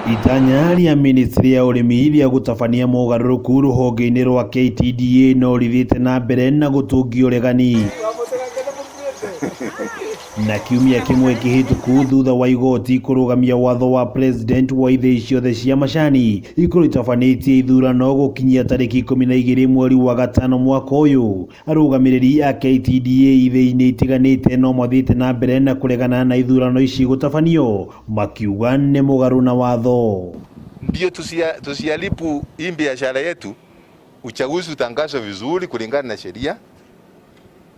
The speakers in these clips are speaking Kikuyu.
Itanya rĩa ministry ya ũrĩmi rĩa gũtabania mogarũrũku rũhonge-inĩ rwa KTDA no rĩthiĩte na mbere na gũtũngia ũregani. Na kiumia kĩmwe kĩhĩtũku thutha wa igoti kũrũgamia watho wa president wa ithĩi ciothe cia macani ikorwo itabanĩtie ithurano gũkinyia tarĩki 12 mweri wa gatano mwaka ũyũ. Arũgamĩrĩri a KTDA ithĩi-inĩ itiganĩte no mathiĩte na mbere na kũregana na ithurano ici gũtabanio makiuga nĩ mũgarũ na watho. Ndio tusiharibu hii biashara yetu. Uchaguzi utangazwe vizuri kulingana na sheria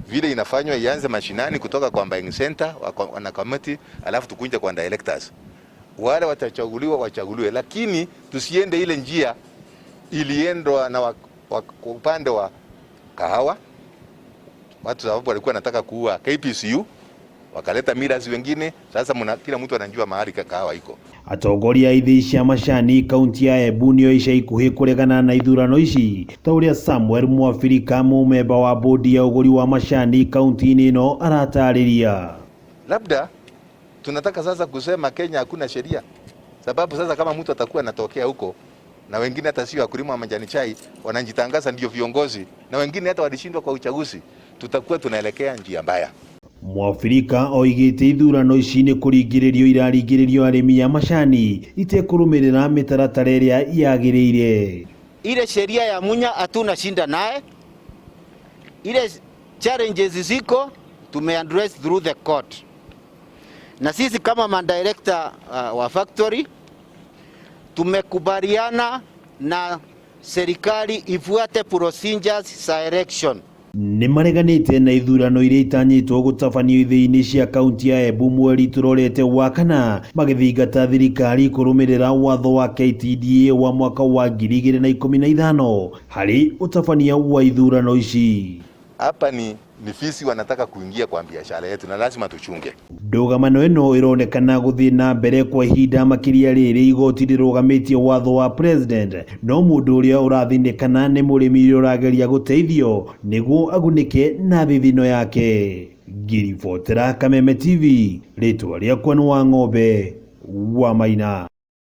vile inafanywa, ianze mashinani kutoka kwa buying center wana committee, alafu tukunje kwa directors. Wale watachaguliwa wachaguliwe, lakini tusiende ile njia iliendwa na upande wa kahawa. Watu sababu walikuwa wanataka kuua KPCU, wakaleta millers wengine. Sasa kila mtu anajua mahali kahawa iko. Atongoria a ithĩi cia macani kaunti ya Embu nĩo ica ikuhĩ kũregana na ithurano ici ta ũrĩa Samuel Mwafirika mũmemba wa bodi ya ũgũri wa macani kaunti-inĩ ĩno aratarĩria. Labda tunataka sasa kusema Kenya hakuna sheria, sababu sasa kama mtu atakuwa anatokea huko na wengine hata sio wakulima wa majani chai wanajitangaza ndio viongozi na wengine hata walishindwa kwa uchaguzi, tutakuwa tunaelekea njia mbaya. Mwafirika oigĩte ithurano ici nĩ kũringĩrĩrio iraringĩrĩrio arĩmi a macani itekũrũmĩrĩra mĩtaratara ĩrĩa yagĩrĩire. Ile sheria ya Munya hatuna shinda naye, ile challenges ziko tumeaddress through the court, na sisi kama madirector wa factory tumekubaliana na serikali ifuate procedures za election. Nĩ mareganĩte na ithurano iria itanyĩtwo gũtabanio ithĩi-inĩ cia kaunti ya Embu mweri tũrorete wa kana, magĩthingata thirikari kũrũmĩrĩra watho wa KTDA wa mwaka wa 2015 harĩ ũtabania wa ithurano ici. Hapa ni fisi wanataka kuingia kwa biashara yetu na lazima tuchunge. Ndũgamano ĩno ĩronekana gũthiĩ na mbere kwa ihinda makĩria rĩrĩ igoti rĩrũgamĩtie watho wa president, no mũndũ ũrĩa ũrathinĩkana nĩ mũrĩmi ũrĩa ũrageria gũteithio nĩguo agunĩke na thithino yake. Ngiribotera Kameme TV, rĩtwa rĩakwa nĩ Wang'ombe wa Maina.